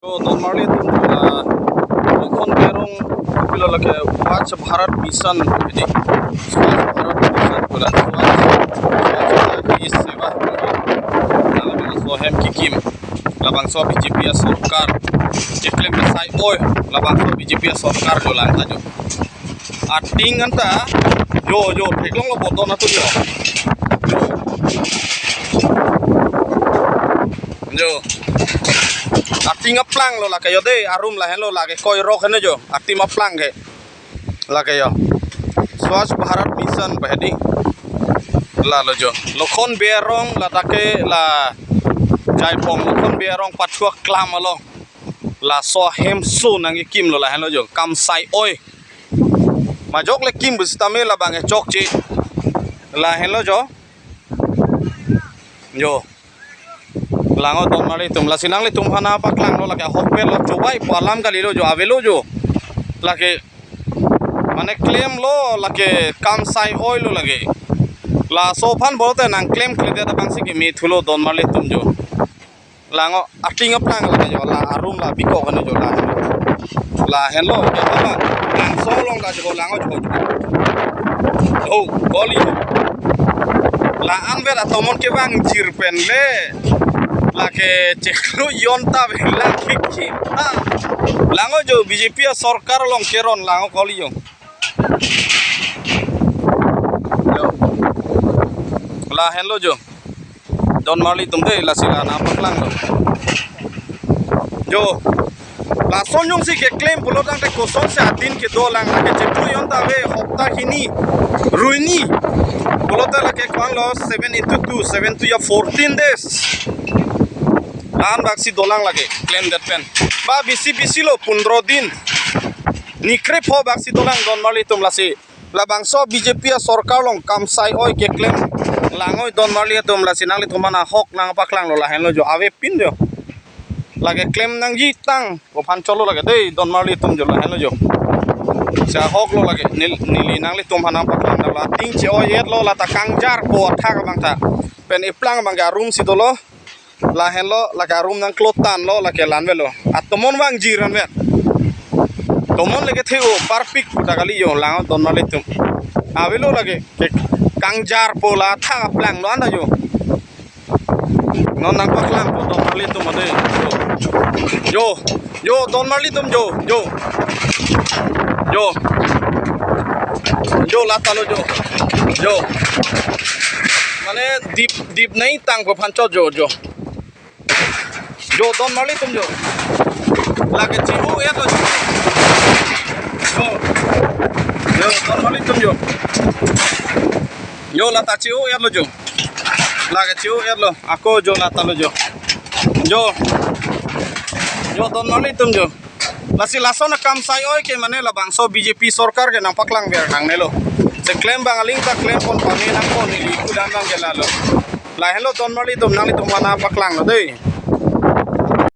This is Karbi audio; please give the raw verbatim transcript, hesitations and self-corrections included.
Don marli atum, la Lokhon Bey arong kopilo lake Swachh Bharat Mission, ini Swachh Bharat Mission pu la Swachh, Swachh Hi Seva, la labangso ahem kekim, labangso B J P asorkar keklem sai oi, labangso B J P asorkar jo lang ta jo. Ating anta jo jo theklonglo boton atum jo. Jo. Ating aplang lo lake jo de, arum lahenlo lake koirok heno jo. Ating aplang ke. Lake jo. Swachh Bharat Mission pu hedi. Lalo jo. Lokhon Bey arong ladak ke la Jaipong Lokhon Bey arong pathuak klam alo. Laso ahemso nangkekimlo lahenlo jo. Kam sai oi. Majok le kim pusitame labang e chokche. Lahenlo jo. Jo. Lang o don marli atum, lasi nanglitum aphan paklanglo lake ahokpet lo, chobei pu alam kalilo jo, avelo jo. Lake mane klemlo lake kam sai oi lo lake. Laso aphan pulote nangklemkledet abangsi keme thulo don marli atum jo. Lang o ating aplang lake jo, la arum la bikok heno jo la. Lahenlo ke la. Lang so long ta jo lang o jo. Oh, koli. La-an vet atomon kevangjir pen le. Lake cheklo jon ta ve lake ke. Ah. Lang o jo B J P asorkar along keron lang o koli jo. Jo. Lahenlo jo. Don marli atum de, lasi la nangpaklanglo. Jo. Lason jongsi keklem pulo tangte kosonsi atin kedo lang lake, cheklo jon ta ve hopta hini. Ruini. Pulote lake ko-anlo seven into two, seven two ya fourteen days. La-an bak si dolang lake klemdet pen. Ba bisi bisi lo pundro din. Ni krepho bak si dolang don marli atum lasi. Labangso B J P asorkar along kam sai oi keklem lang oi don marli atum, lasi nanglitum aphan ahok nangpaklanglo lahenlo jo, avepin jo. Lake klem nangji tang aphan cholo lake de don marli atum jo lahenlo jo. Si ahok lo lake nel-, neli nanglitum aphan nangpaklanglo, ating che-oi-et lo, lata kangjarpo athak abang ta. Pen eplang abang ke arum si dolo. Lahenlo, lake arum nangklotan lo, lake la-an velo. Atomon vangjir an vet. Tomon lake the-o parpik puta kali jo, lang o don marli atum. Avelo lake, ke kangjarpo la athak aplang lo anta jo. Non nangpaklangpo don marli atum ade. Jo. Jo. Jo, don marli atum jo, jo. Jo. Jo, lata lo jo. Jo. Mane dip, dip nai tangpo aphan chot jo, jo. Jo, don marli atum jo. Lake che-o-et lo jo. Jo. Jo, don marli atum jo. Jo, lata che-o-et lo jo. Lake che-o-et lo. Ako jo lata lo jo. Jo. Jo don marli atum jo. Lasi lason akam sai oi ke mane labangso B J P sorkar ke nangpaklang ver nangnelo. Se klem abang aling ta klem pon pame nangpon neli kudam abang ke lalo. Lahenlo don marli atum nanglitum aphan nangpaklanglo dei.